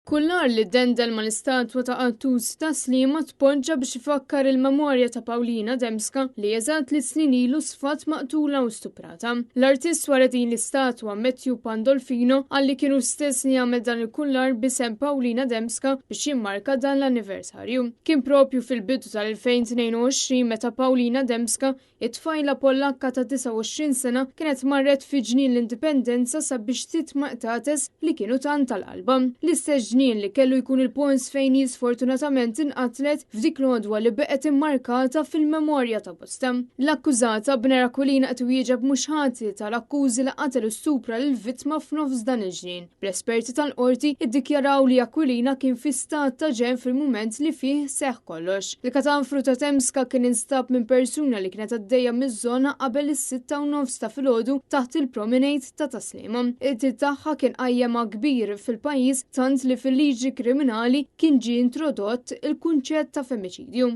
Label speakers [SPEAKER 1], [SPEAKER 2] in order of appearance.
[SPEAKER 1] Kullar li dendel mal-istatwa ta' qattus ta' Sliema tpoġġa biex ifakkar il-memorja ta' Paulina Dembska li eżatt li snin ilu sfat maqtula u stuprata. L-artist wara din l-istatwa Matthew Pandolfino qal li kienu stess li għamel dan il-kullar b'isem Paulina Dembska biex jimmarka dan l-anniversarju. Kien propju fil-bidu tal-2022 meta Paulina Dembska, It-tfajla Pollakka ta' 29 sena kienet marret fi Ġnien l-Indipendenza sabiex titma' qtates li kienu tant għal qalbha. L-istess ġnien li kellu jkun il-post fejn hi sfortunatament inqatlet f'dik l-għodwa li beqgħet immarkata fil-memorja ta' bosta. L-akkużat Abner Aquilina qed iwieġeb mhux ħati tal-akkużi li qatel u stupra lill-vittma f'nofs dan il-ġnien. Bl-esperti tal-qorti iddikjaraw li Aquilina kien fi stat ta' ġenn fil-mument li fih seħħ kollox. Il-katanfru ta' Temska kien instab minn persuna li kienet għaddejja miż-żona qabel is-6:30 ta' filgħodu taħt il-promenade ta' Tas-Sliema. Il-qtil tagħha kien qajjem kbir fil-pajjiż tant li fil-liġi kriminali kien ġie introdott il-kunċett ta' femiċidju.